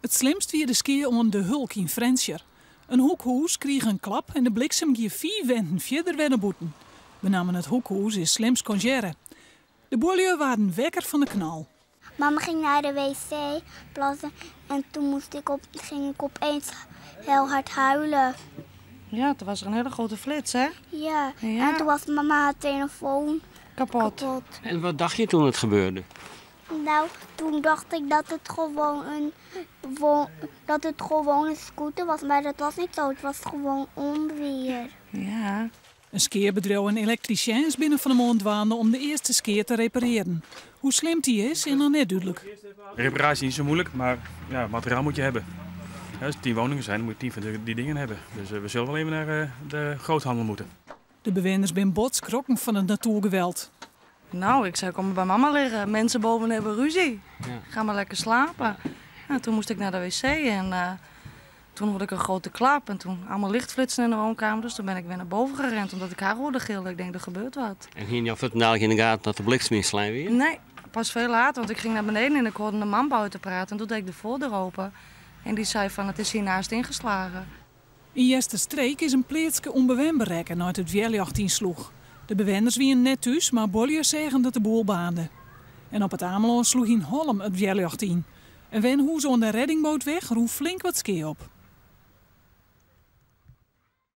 It slimst wie de skea oan De Hulk yn Frjentsjer. In hoekhûs krige in klap en de bliksem gie fiif wenten fierder wer nei bûten. Benammen it hoekhûs is slim skansearre. De buorlju waarden wekker fan de knal. Mama ging naar de wc plassen en toen moest ik op, ging ik opeens heel hard huilen. Ja, toen was er een hele grote flits, hè? Ja, Ja. en toen was mama haar telefoon Kapot. kapot. En wat dacht je toen het gebeurde? Nou, toen dacht ik dat het gewoon een, dat het gewoon een scooter was, maar dat was niet zo. Het was gewoon onweer. Ja. In skeabedriuw en elektrisiêns binne fan 'e moarn dwaande om de earste skea te reparearjen. Hoe slim dy is, is noch net dúdlik. Reparatie is niet zo moeilijk, maar ja, materiaal moet je hebben. Ja, als het 10 woningen zijn, dan moet je 10 van die dingen hebben. Dus we zullen wel even naar de groothandel moeten. De bewenners binne bot skrokken fan it natoergeweld. Nou, ik zei, kom maar bij mama liggen. Mensen boven hebben ruzie. Ga maar lekker slapen. En toen moest ik naar de wc en toen hoorde ik een grote klap. En toen allemaal lichtflitsen in de woonkamer. Dus toen ben ik weer naar boven gerend, omdat ik haar hoorde gillen. Ik denk, er gebeurt wat. En hie je fuortendaliks yn 'e gaten dat de bliksem ynslein wie? Nee, pas veel later, want ik ging naar beneden en ik hoorde een man buiten praten. En toen deed ik de voordeur open. En die zei van, het is hiernaast ingeslagen. Yn Easterstreek is in pleatske ûnbewenber rekke nei't it wjerljocht ynsloech. De bewenners wiene net thús, mar buorlju seagen dat de boel baarnde. En op It Amelân sloech yn Hollum it wjerljocht yn. In wenhûs oan de Reddingboatweg rûn flink wat skea op.